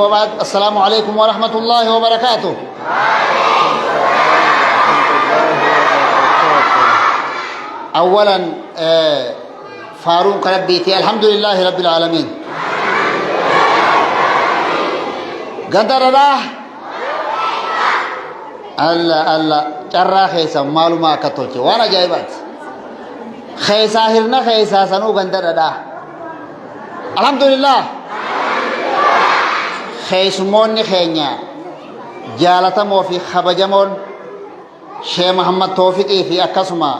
وبعد، السلام عليكم ورحمة الله وبركاته. أولا faaruun Rabbiiti. الحمد لله رب العالمين. Ganda dhadhaa alla alla, carraa keessa maaluma akka tolche, waan ajaa'ibaati. Keessaa hirna keessaa sanuu ganda dhadhaa. Alhamdulillah. Keessummoonni keenya jaalatamoo fi kabajamoon Shee Muhammad Toofiqii fi akkasuma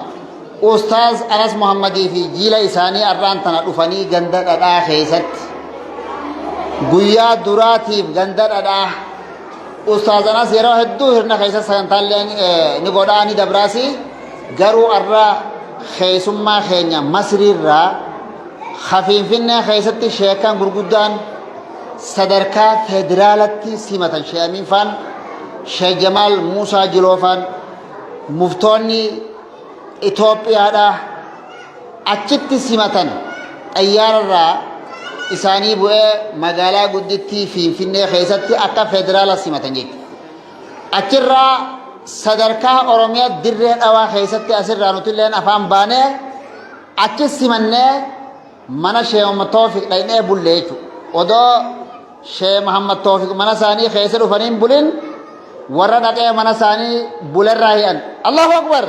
Ustaaz Anas Muhammadii fi jiila isaanii arraan tana dhufanii ganda dhadhaa keessatti guyyaa duraatiif ganda dhadhaa. Ustaaz Anas yeroo hedduu hirna keessa sagantaallee ni godhaa ni dabraasi, garuu arra keessummaa keenya Masriirraa Finfinnee keessatti sheekan gurguddaan sadarkaa federaalatti simatan, Shee Amiin faan, Shee Jamaal Muusaa Jiloofaan, muftoonni Itoophiyaadha achitti simatan, xayyaararraa isaanii bu'ee magaalaa guddittii Finfinnee keessatti akka federaala simatan jechuudha. Achirraa sadarkaa Oromiyaa Dirree Dhawaa keessatti asirraa nutilleen afaan baanee achi simannee mana Shee Muhammad Toofiq dhaynee bulle jechuudha. Odoo Shee Muhammad Toofiq mana isaanii keessa dhufanii hin bulin, warra dhaqee mana isaanii bulerraa hi'an. Allahu Akbar!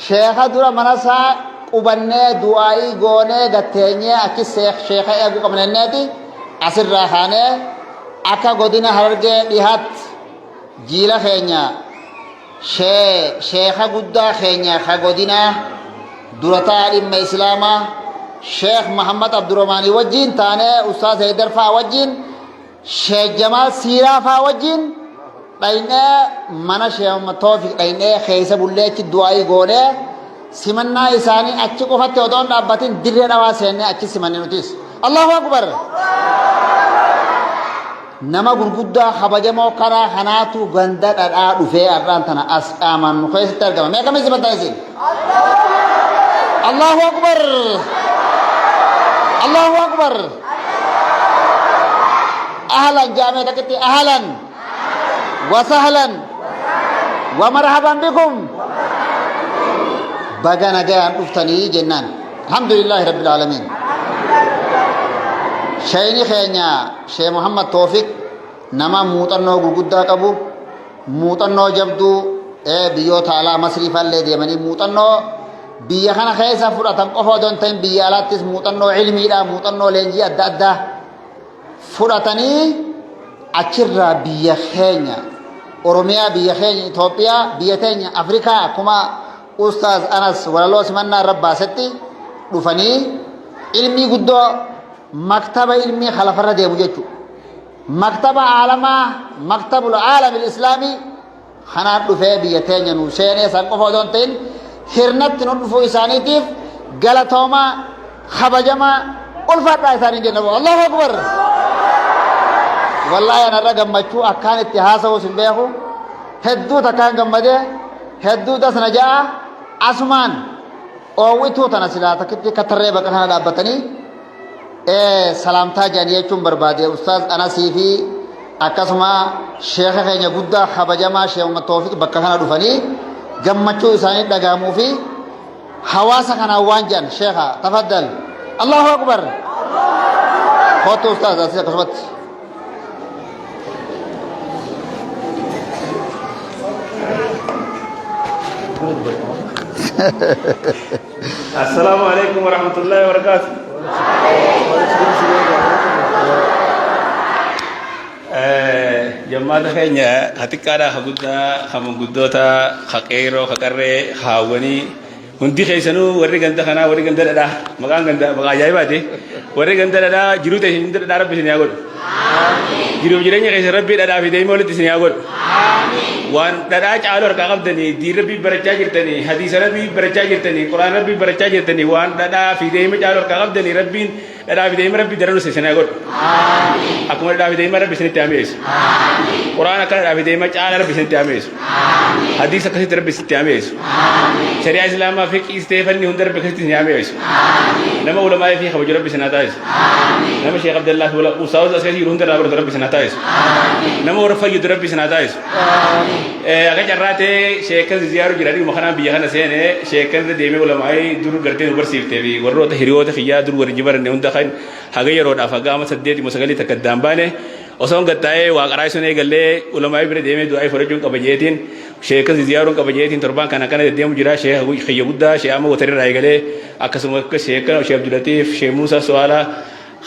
Sheeka dura mana isaa qubannee du'aa'ii goonee gatteenyee achi sheeka eeguu qabnenneeti asirraa kaanee akka godina Harargee dhihaatti jiila keenya sheeka guddaa keenya ka godinaa durataa dhimma islaamaa Sheekh Muhammad Abdurrahmaanii wajjin taanee, Ustaaz Haydar fa'aa wajjin, Sheekh Jamaal Siiraa fa'aa wajjin dhaynee mana Sheekh Muhammad Toofiq dhaynee keessa bullee achi du'aa'ii goonee, simannaa isaanii achi qofatti odoo hin dhaabbatin Dirree Dhawaa seennee achi simanne nutis. Allahu Akbar! Nama gurguddaa kabajamoo karaa kanaatu ganda dhadhaa dhufee har'aan tana as qaamaan nu keessatti argama. Mee akkamii simattan isin? Allahu Akbar! Allahu Akbar! Ahlan jaamee takkitti, ahlan wa sahlan wa marhaban bikum, baga nagayaan dhuftanii jennaan. Alhamdulillahi Rabbil Aalamiin. Sheeyni keenya Shee Muhammad Toofiq nama muuxannoo gurguddaa qabu, muuxannoo jabduu biyyoota alaa Masrii faallee deemanii muuxannoo biyya kana keessa fudhatan qofa odoo hin ta'in, biyya alaattis muuxannoo ilmiidha, muuxannoo leenjii adda addaa fudhatanii achirraa biyya keenya Oromiyaa, biyya keenya Itoophiyaa, biyya teenya Afrikaa akkuma Ustaaz Anas walaloo simannaa irra baasetti dhufanii ilmii guddoo maktaba ilmii kalafarra deemu jechuudha. Maktaba aalamaa, maktabul aalamil islaamii kanaan dhufee biyya teenya nu seenee, san qofa odoo hin ta'in hirnatti nu dhufuu isaaniitiif galatoomaa, kabajamaa, ulfaadhaa isaanii jenna. Allahu Akbar! Wallaahi anarra gammachuu akkaan itti haasa'uus hin beeku. Hedduu takkaan gammadee, hedduu dasna ja'a. Asumaan oowwituu tana silaa takkitti akka tarree bakka kana dhaabbatanii salaamtaa jedhanii jechuun barbaade Ustaaz Anasii fi akkasuma sheeka keenya guddaa kabajamaa Sheekh Muhammad Toofiq bakka kana dhufanii gammachuu isaanii dhagahamuu fi hawaasa kanaan waan jedhan. Sheeka, tafaddal. Allahu Akbar! Kootu Ustaaz asii akkasumatti. Assalaamu alaikum warahmatullahi wabarakatuh. Jammaata keenya ha xiqqaadhaa, ha guddaa, ha manguddoota, ha qeerroo, ha qarree, ha hawwanii, hundi keessanuu, warri ganda kanaa, warri ganda dhadhaa, maqaan ganda maqaa ajaa'ibaati. Warri ganda dhadhaa, jiruu ta'e ganda dhadhaa Rabbi isin haa godhu. Jiruuf jireenya keessa Rabbii dhadhaa fi deemee walitti isin haa godhu. Waan dhadhaa caalu harkaa qabdanii, diin Rabbii barachaa jirtanii, hadiisa Rabbii barachaa jirtanii, Quraan Rabbii barachaa jirtanii, waan dhadhaa fi deemee caalu harkaa qabdanii Rabbiin. Dhadhaa fi daa'ima Rabbi daran isin haa godhu. Akkuma dhadhaa fi daa'ima Rabbi isinitti haa mi'eessu. Quraan akka dhadhaa fi daa'ima caala Rabbi isinitti haa mi'eessu. Hadiisa akkasitti Rabbi isinitti haa mi'eessu. Shari'aa Islaamaa fiqhiis ta'ee fanni hunda Rabbi akkasitti isin haa mi'eessu. Nama ulamaa fi kabaju Rabbi isin haa taasisu. Nama Sheekh Abdallaa fi ustaazota as keessa jiru hunda irraa baratu Rabbi isin haa taasisu. Nama warra fayyadu Rabbi isin haa taasisu. Akka carraa ta'ee sheekan ziyaaru jira dhiyuma kanaan biyya kana seene sheekan irra deemee ulamaa'ii dur gartee nu barsiiftee fi warroota hiriyoota kiyyaa dur warri baranne hunda kan haga yeroodhaaf haga amma 8 moo 9 takka addaan baane osoon gattaa'ee waa qaraa sun eegallee ulamaa'ii bira deemee du'aa'ii fudhachuun qaba jeetiin sheekan ziyaaruun qaba jeetiin torbaan kana kana deddeemu jira sheeka kiyya guddaa sheeka amma watarrirraa eegalee akkasuma akka sheekan sheek Abdulatiif sheek Muusaa Su'aalaa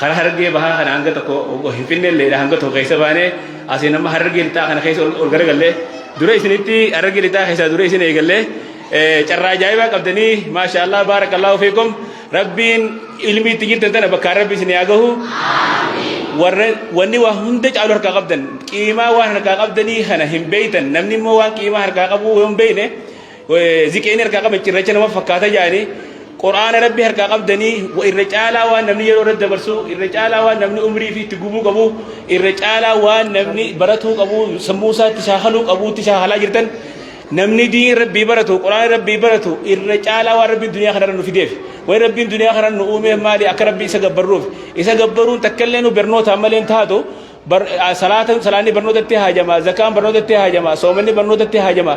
Karaa Harargee Bahaa kana hanga tokko Finfinnee illeedha hanga tokko keessa baanee asiin amma Harargee Lixaa kana keessa ol garagallee dura isinitti Harargee Lixaa keessaa dura isin eegallee carraa ajaa'ibaa qabdanii maasha Allah baarakallaahu fiikum rabbiin ilmii itti jirtan tana bakkaan rabbi isin haa gahu warra wanni waa hunda caalu harkaa qabdan qiimaa waan harkaa qabdanii kana hin beeytan namni immoo waan qiimaa harkaa qabu yoo hin beeyne Ziqeen harkaa qaban cirracha nama fakkaata jedhanii Qur'aana Rabbi harkaa qabdanii irra caalaa waan namni yeroo irra dabarsu irra caalaa waan namni umrii fi itti gubuu qabu irra caalaa waan namni baratuu qabu sammuu isaa itti shaakaluu qabu itti shaakalaa jirtan namni diin Rabbii baratu Qur'aana Rabbii baratu irra caalaa waan Rabbiin duniyaa kanarra nu fideef waan Rabbiin duniyaa kanarra nu uumeef maali akka Rabbi isa gabbarruuf isa gabbaruun takkallee nu barnootaan malee hin taatu Bar, salaata, salaanni barnootatti haajama, zakaan barnootatti haajama, soomanni barnootatti haajama.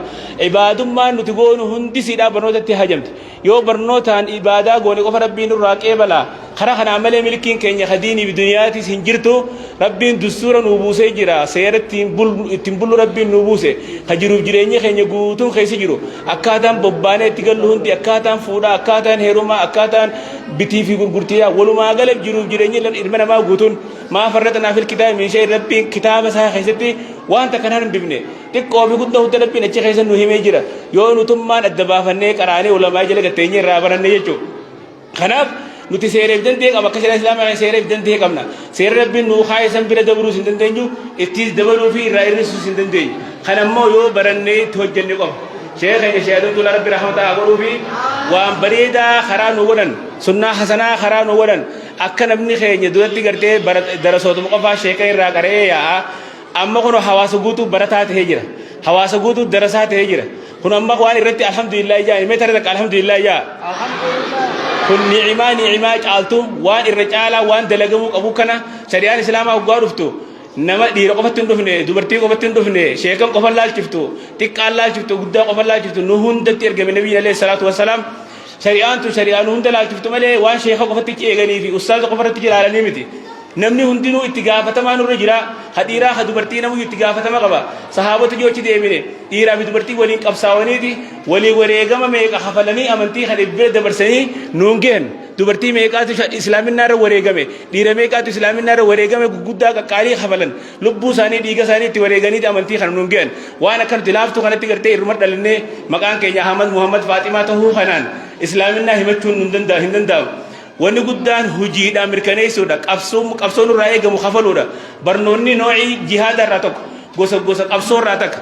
Ibaadummaan nuti goonu hundi siidhaa barnootatti haajamti. Yoo barnootaan ibaadaa goone qofa Rabbiin nurraa qeebala. Karaa kanaan malee milkiin keenya ka diinii fi duniyaatis hin jirtu. Rabbiin dustuura nuu buusee jira. Seera ittiin bullu, ittiin bullu Rabbiin nuu buuse. Ka jiruuf jireenyi keenya guutuun keessa jiru. Akkaataan bobbaanee itti gallu hundi, akkaataan fuudhaa, akkaataan heerumaa, akkaataan bitii fi gurgurtiidhaa walumaa gala jiruuf jireenyi ilma namaa guutuun Maa farraxnaa fil kitaabi min shay Rabbiin kitaaba isaa keessatti waan takka hin hambifne xiqqoo fi guddaa hunda Rabbiin achi keessa nu himee jira yoo nutummaan adda baafannee qaraanee ulamaa jala gatteenyee irraa baranne jechuudha. Kanaaf nuti seereef dandee qaba akka seera islaamaa keessa seereef dandee qabna. Seera Rabbiin nuu kaa'e san bira dabruus hin dandeenyu ittiis dabaluu fi irraa hir'isuus hin dandeenyu. Kana immoo yoo barannee itti hojjenne qofa. Sheekh keenya Sheekh Adam Tuulaa Rabbi rahmata haa godhuu fi waan bareedaa karaa nu godhan sunnaa hasanaa karaa nu godhan Akka namni keenya duratti gartee darasootuma qofaa sheeka irraa qara'ee yaa'a. Amma kun hawaasa guutuu barataa ta'ee jira. Hawaasa guutuu darasaa ta'ee jira. Kun amma waan irratti alhamdulillah ijaa mee tara takka alhamdulillah ijaa. Kun ni'imaa ni'imaa caaltu waan irra caalaa waan dalagamuu qabu kana shari'aan islaamaa hoggaa dhuftu nama dhiira qofatti hin dhufne dubartii qofatti hin dhufne sheekan qofa laalchiftu xiqqaan laalchiftu guddaa qofa laalchiftu nu hundatti ergame nabiyyiin alayhi salaatu wassalaam Shari'aan tun shari'aa nu hunda laalchiftu malee waan sheekha qofatti eeganii fi ustaaza qofa irratti ilaalanii miti. Namni hundinuu itti gaafatamaa nurra jira. Ha dhiiraa ha dubartii namuyyuu itti gaafatama qaba. Sahaabota yoo achi deebine dhiiraa fi dubartii waliin qabsaawaniiti walii wareegama meeqa kafalanii amantii kana bira dabarsanii nuun gahan. Dubartii meeqaatu islaaminaa irra wareegame dhiira meeqaatu islaaminaa irra wareegame guguddaa qaqqaalii kafalan. Lubbuu isaanii dhiiga isaanii itti wareeganiiti amantii kana nuun gahan. Waan akka nuti laaftuu kanatti gartee irruma dhalannee maqaan keenya Ahmad Muhammad Faaximaa tahuu kanaan islaaminaa himachuun nun danda'a hin danda'amu. Wanni guddaan hojiidhaan mirkaneessuudha. Qabsoo qabsoo nurraa eegamu kafaluudha. Barnoonni noocii jihaada irraa tokko. Gosa gosa qabsoo irraa takka.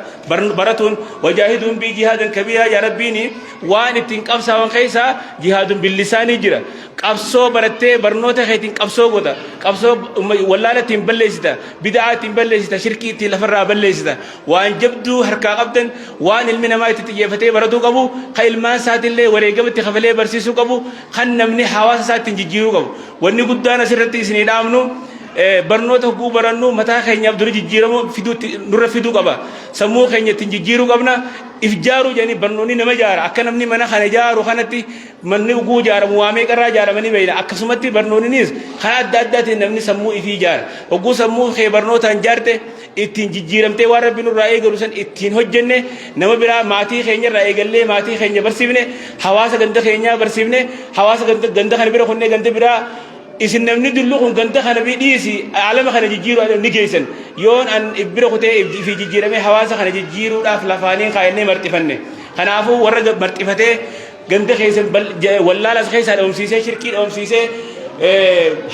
Baratuun wajaahiduun bii jihaadan kabiiraa yaa Rabbiini waan ittiin qabsaawan keessaa jihaadun billisaanii jira. Qabsoo barattee barnoota keetiin qabsoo goota. Qabsoo wallaala ittiin balleessita. Bid'aa ittiin balleessita. Shirkii ittiin lafarraa balleessita. Waan jabduu harkaa qabdan, waan ilmi namaa itti xiyyeeffatee baratuu qabu, kan ilmaan isaatillee wareegama itti kafalee barsiisuu qabu, kan namni hawaasa isaa ittiin jijjiiruu qabu. Wanni guddaan asirratti isinii dhaamnu barnoota hogguu barannu mataa keenyaaf dura jijjiiramuu fiduu nurra fiduu qaba. Sammuu keenya ittiin jijjiiruu qabna. If jaaruu jedhanii barnoonni nama jaara. Akka namni mana kana jaaru kanatti Manni uguu ijaaramu waa meeqarraa ijaarama ni beekna. Akkasumatti barnoonninis karaa adda addaatiin namni sammuu ifii ijaara. Hogguu sammuu kee barnootaan ijaarte ittiin jijjiiramtee waan Rabbi nurraa eegalu san ittiin hojjenne nama biraa maatii keenya irraa eegallee maatii keenya barsiifne hawaasa ganda keenyaa barsiifne hawaasa ganda, ganda kana bira kunnee ganda biraa isin namni dullu kun ganda kana bi dhiisi aalama kana jijjiiruu ni geessan yoon an bira kutee fi jijjiiramee hawaasa kana jijjiiruudhaaf lafaaniin kaayannee marxifanne kanaafuu warra marxifatee Ganda keessan wallaala as keessaa dhabamsiisee shirkii dhabamsiisee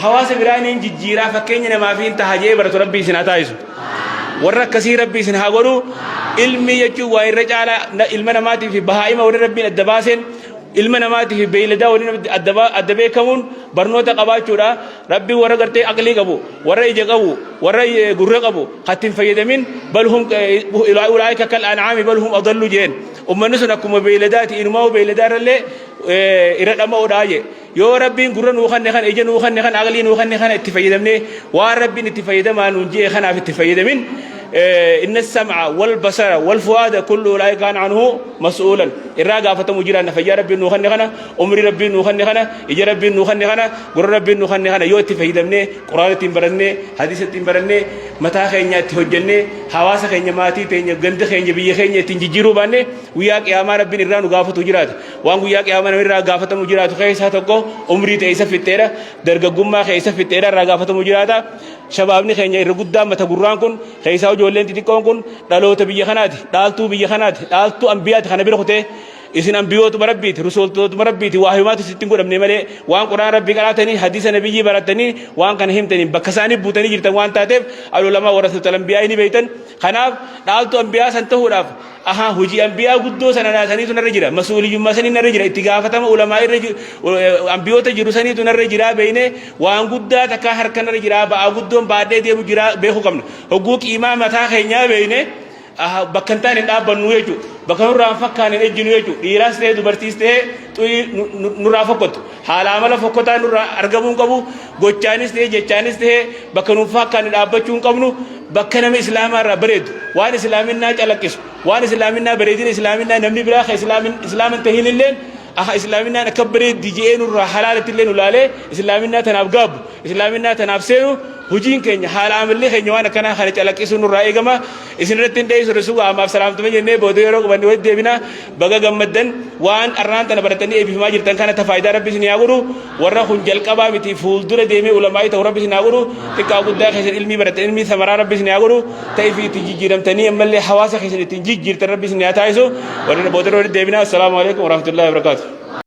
hawaasa biraa niin jijjiiraa fakkeenya namaaf hin taha jee baratu rabbi isin haa taasisu. Warra akkasii rabbi isin haa godhu. Ilmi jechuun waa irra caalaa ilma namaatii fi bahaa'ima warri rabbiin adda baaseen Ilma namaatii fi beeyladaa waliin adda beekamuun barnoota qabaachuudha. Rabbiin warra gartee aqlii qabu, warra ija qabu, warra gurra qabu hatti hin fayyadamin bal hum ulaa'ika kal an'aami bal hum adallu jeen. Ummanni sun akkuma beeyladaati, inumaa beeyladaa irrallee irra dhama'uudha jee. Yoo Rabbiin gurra nuu kanne kana, ija nuu kanne kana, aqlii nuu kanne kana itti fayyadamnee waan Rabbiin itti fayyadamaa nuun jee kanaaf itti fayyadamin, inna sam'a wal basara wal fu'aada kullu ulaa'ika kaana anhu mas'uulan, irraa gaafatamu jiraanna. Fayyaa Rabbiin nuu kanne kana, umrii Rabbiin nuu kanne kana, ija Rabbiin nuu kanne kana, gurra Rabbiin nuu kanne kana yoo itti fayyadamnee, Qur'aana ittiin barannee, hadiisa ittiin barannee, mataa keenya itti hojjennee, hawaasa keenya, maatii teenya, ganda keenya, biyya keenya ittiin jijjiiruu baanne, guyyaa qiyaamaa Rabbiin irraa nu gaafatu jiraata. Waan guyyaa qiyaamaa namni irraa gaafatamu jiraatu keessaa tokko umrii ta'e isa fixxeedha, dargaggummaa kee isa fixxeedha irraa gaafatamu jiraata. Shabaabni keenya irra guddaan mata gurraan kun keessaa ijoolleen xixiqqoon kun dhaloota biyya kanaati, dhaaltuu biyya kanaati, dhaaltuu ambiyaati. Kana bira kutee isin ambiyootuma Rabbiiti, rusultootuma Rabbiiti, waahimaatu sitti hin godhamne malee waan Qur'aan Rabbii qaraatanii, hadiisa nabiyyii baratanii, waan kana himtanii bakka isaanii buutanii jirtan waan taateef alulamaa warasatul ambiyaa ni beektan. Kanaaf dhaaltuu ambiyaa san ta'uudhaaf, ahaa, hojii ambiyaa guddoo sana saniitu narra jira, masuuliyyummaa sanii narra jira, itti gaafatama ulamaa irra ambiyoota jiru saniitu narra jira beeknee, waan guddaa takkaa harka narra jira, ba'aa guddoon baadhee deemu jira beekuu qabna. Hogguu qiimaa mataa keenyaa beeknee, aha, bakka hin taane hin dhaabbannu jechuudha. Bakka nurraa hin fakkaane hin ejjinu jechuudha. Dhiiraas ta'ee dubartiis ta'ee xurii nurraa fokkottu. Haala amala fokkotaa nurraa argamuu hin qabu. Gochaanis ta'ee jechaanis ta'ee bakka nuuf fakkaanne dhaabbachuu hin qabnu. Bakka nama islaamaa irraa bareedu, waan islaaminaa calaqqisu, waan islaaminaa bareedina islaaminaa namni biraa ka islaama hin tahin illeen, aha, islaaminaan akka bareeddi je'ee nurraa halaalatti illee nu laalee islaaminaa tanaaf gaabbu, islaaminaa tanaaf seenu, hojiin keenya, haala amalli keenya waan akkanaa kana calaqqisuu nurraa eegama. Isin irratti hin dheessu, rasuuga ammaaf salaamtuma jennee booda yeroo qabanne walitti deebina. Baga gammaddan. Waan arraan tana baratanii eebbifamaa jirtan kana ta faayidaa Rabbi isin haa godhu. Warra kun jalqabaa miti, fuuldura deemee ulamaa'ii ta'u Rabbi isin haa godhu. Xiqqaa guddaa keessan ilmii baratan ilmii samaraa Rabbi isin haa godhu. Ta'ii fi itti jijjiiramtanii ammallee hawaasa keessan ittiin jijjiirtan Rabbi isin haa taasisu. Warra booda walitti deebina. Assalaamu alaikum warahmatullahi wabarakatuh.